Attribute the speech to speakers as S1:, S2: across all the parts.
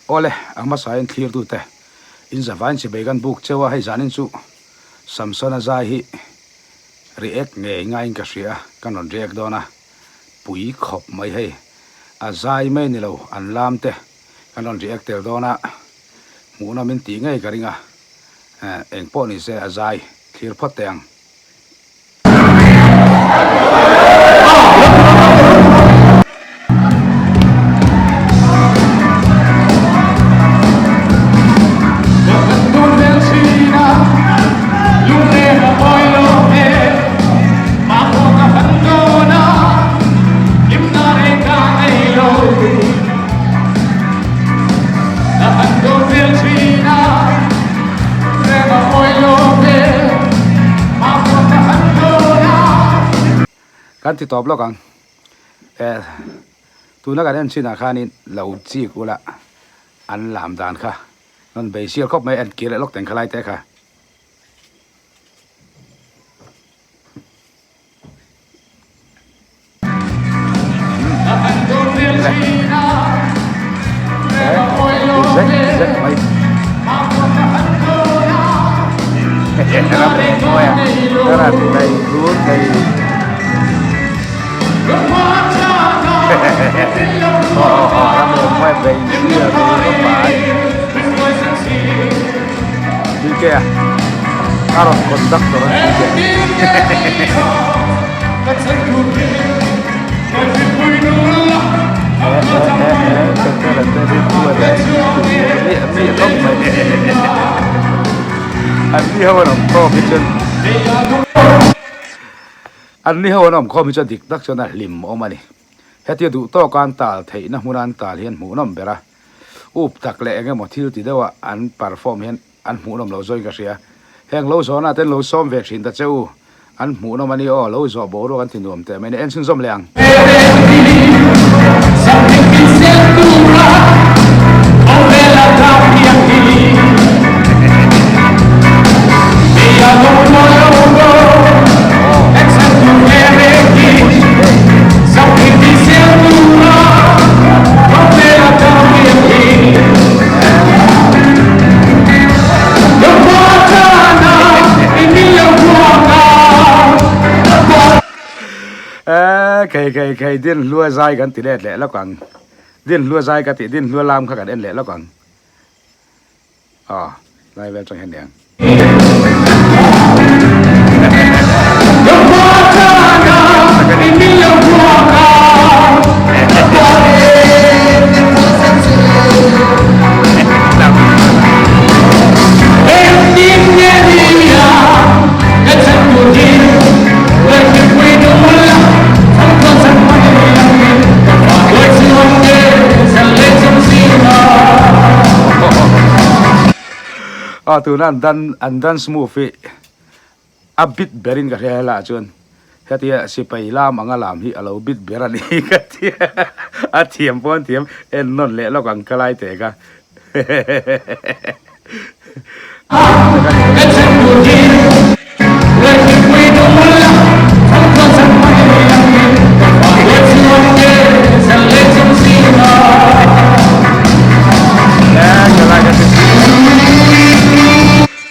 S1: Awle, a hmasain thlirtute in zavain chibei kan buk cheu a, hei zanin chu Samsona zai hi react ngei ngaiin ka hria a, kan rawn react dawn a, pui khawp mai hei, a zai mai ni lo an lam te kan rawn react tel dawn a, hmuhnawm in tih ngei ka ring a, eng pawh ni se a zai thlir phawt teh ang. Kan ti tawp lawk ang eh tuna kan en chinah khanin lo chik ula an lam dan kha rawn bei sial khawp mai en kir leh lawk teng kha lai te kha. Zek zek mai ram eng mawi a ran nei hlur thei aw aw ram eng mawi bei zia bei khawp mai DK a a rawn conductor a ni An ni ho an awm khawm hi chuan an ni ho an awm khawm hi chuan dik tak chuan a hlim awm a ni. Hetia duh tawka an tal theihna hmuna an tal hian hmuhnawm ber a. Up tak leh eng emaw thil ti deuha an perform hian an hmuhnawm lo zawin ka hria. Heng lo zawhna ten lo sawm ve thin ta che u. An hmuhnawm a ni aw, lo zawh boruak an ti nuam teh mai ni. En chhunzawm leh ang. Khei khei khei din hlua zai kan ti let leh lawk ang din hlua zai ka tih din hlua lam kha kan en leh lawk ang aw lai vel tang hian ni ang. Aw tuna an dan an dance move hi a bit berin ka hria helaiah chuan hetia sipai lam anga lam hi a lo bit ber a ni ka ti a thiam pawh an thiam en nawn leh lawk ang ka lai teh ka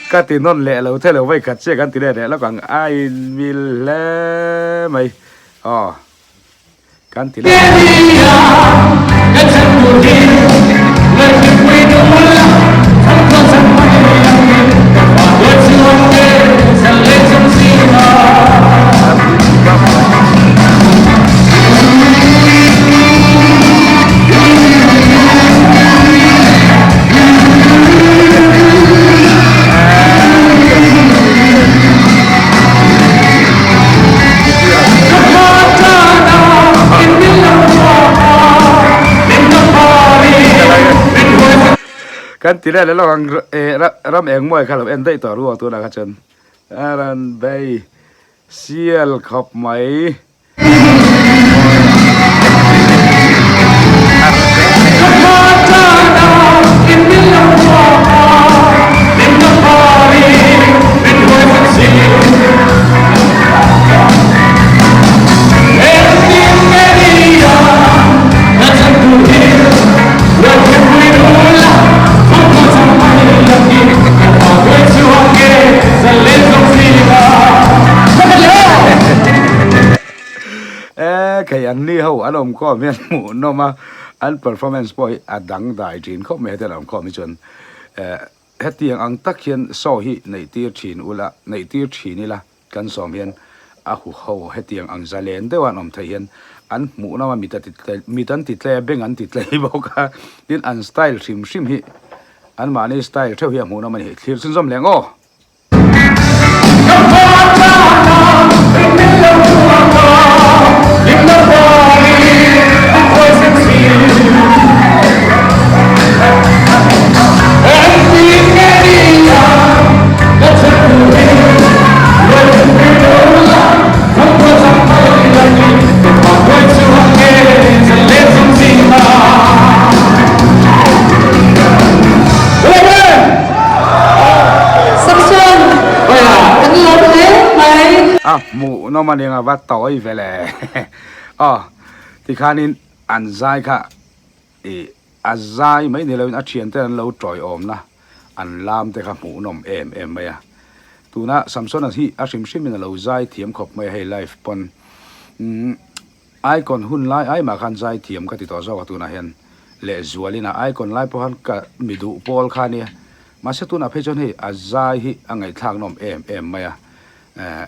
S1: Ka ti nawn leh lo thei lo vei khat chiah kan ti leh leh lawk ang a in mil hle mai aw kan ti leh. Kan ti leh leh lawk ang ram eng mawi kha lo en daih tawh ruang tunah kha chuan a rawn bei sial khawp mai. Hei an ni ho an awmkhawm hian hmuhnawm a, an performance pawh hi a dangdai thin khawp mai hetiang an awmkhawm hi chuan hetiang ang tak hian show hi neih tir thin ula neih tir thin ila kan sawm hian a huho hetiang ang zalen deuha an awm theih hian an hmuhnawm a mit a ti mit an ti tlei a beng an ti tlei bawk a tin an style hrim hrim hi anmahni style theuh hi a hmuhnawm a ni thlir chhunzawm leh ang aw.
S2: Samson, kan lawm hle mai.
S1: A hmuhnawm a nia va tawi ve le. Aw tikhanin an zai kha ih a zai mai ni loin a thiante an lo tawiawmna an lam te kha hmuhnawm em em mai a. Tuna Samsona hi a hrim hrimin a lo zai thiam khawp mai a hei live pawn umm Icon hun lai ai mah khan zai thiam ka ti tawh zawk a tunah hian lehzualin a Icon lai pawh khan ka mi duh pawl kha ania mahse tunah phei chuan hei a zai hi a ngaihthlak nawm em em mai a eh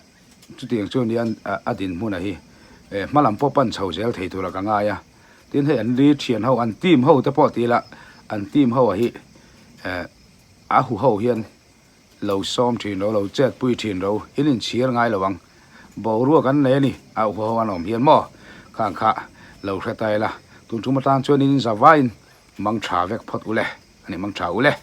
S1: chutiang chu nia a dinhmuna hi eh hma lam pawh pan chho zel thei tura ka ngai a tin hei an li thian ho an team ho te pawh ti ila an team ho a hi eh a hu ho hian Lo sawm thin ro, lo chet pui thin ro, in inchhir ngai lo ang. Boruak an nei a ni, a uho an awm hian maw? Khang kha lo hre ta ila, tun tum atan chuan in inzavaiin mang tha vek phawt ule, a ni mang tha ule.